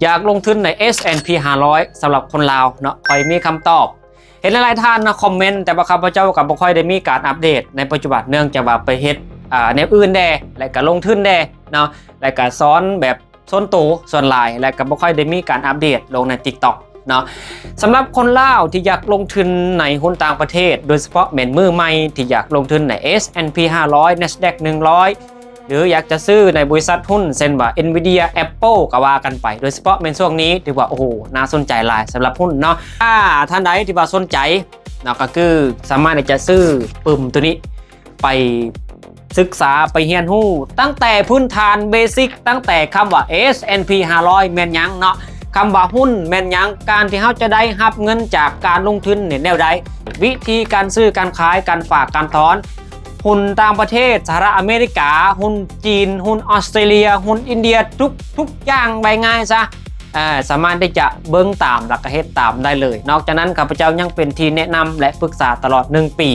ຢາກລົງທຶນໃນ S&P ຫ້າຮ້ອຍ ສຳລັບຄົນລາວເນາະ ຂ້ອຍມີຄຳຕອບ. ເຫັນຫຼາຍໆທ່ານເນາະຄອມເມັນ ແຕ່ວ່າຂ້າພະເຈົ້າກໍບໍ່ຄ່ອຍໄດ້ມີການອັບເດດໃນປັດຈຸບັນ ເນື່ອງຈາກວ່າໄປເຮັດ ອ່າ ແນວອື່ນແດ່ ແລະກໍລົງທຶນແດ່ເນາະ ແລະກໍສອນແບບສ່ວນໂຕສ່ວນຫຼາຍ ແລະກໍບໍ່ຄ່ອຍໄດ້ມີການອັບເດດລົງໃນ TikTok ເນາະ. ສຳລັບຄົນລາວທີ່ຢາກລົງທຶນໃນຮຸ້ນຕ່າງປະເທດ ໂດຍສະເພາະແມ່ນມືໃໝ່ທີ່ຢາກລົງທຶນໃນ S&P ຫ້າຮ້ອຍ Nasdaq ໜຶ່ງຮ້ອຍ ຫຼືຢາກຈະຊື້ໃນບໍລິສັດຮຸ້ນ ເຊັ່ນວ່າ Nvidia Apple ກໍວ່າກັນໄປ ໂດຍສະເພາະແມ່ນຊ່ວງນີ້ ຖືວ່າ ໂອ້ໂຫ ໜ້າສົນໃຈຫຼາຍສຳລັບຮຸ້ນເນາະ. ຖ້າທ່ານໃດທີ່ວ່າສົນໃຈເນາະ ກໍຄືສາມາດທີ່ຈະຊື້ປຶ້ມໂຕນີ້ໄປສຶກສາ ໄປຮຽນຮູ້ຕັ້ງແຕ່ພື້ນຖານ basic ຕັ້ງແຕ່ຄຳວ່າ S&P ຫ້າຮ້ອຍ ແມ່ນຫຍັງເນາະ ຄຳວ່າຮຸ້ນແມ່ນຫຍັງ ການທີ່ເຮົາຈະໄດ້ຮັບເງິນຈາກການລົງທຶນນີ້ແນວໃດ ວິທີການຊື້ການຂາຍ ການຝາກການຖອນ ຮຸ້ນຕ່າງປະເທດ ສະຫະລັດອາເມລິກາ, ຮຸ້ນຈີນ, ຮຸ້ນອອສເຕຣເລຍ, ຮຸ້ນອິນເດຍ ທຸກ ທຸກຢ່າງ ເວົ້າງ່າຍຊະ ເອີ ສາມາດທີ່ຈະເບິ່ງຕາມ ແລ້ວກໍເຮັດຕາມໄດ້ເລີຍ. ນອກຈາກນັ້ນ ຂ້າພະເຈົ້າຍັງເປັນທີ່ແນະນຳ ແລະ ປຶກສາຕະຫຼອດໜຶ່ງປີ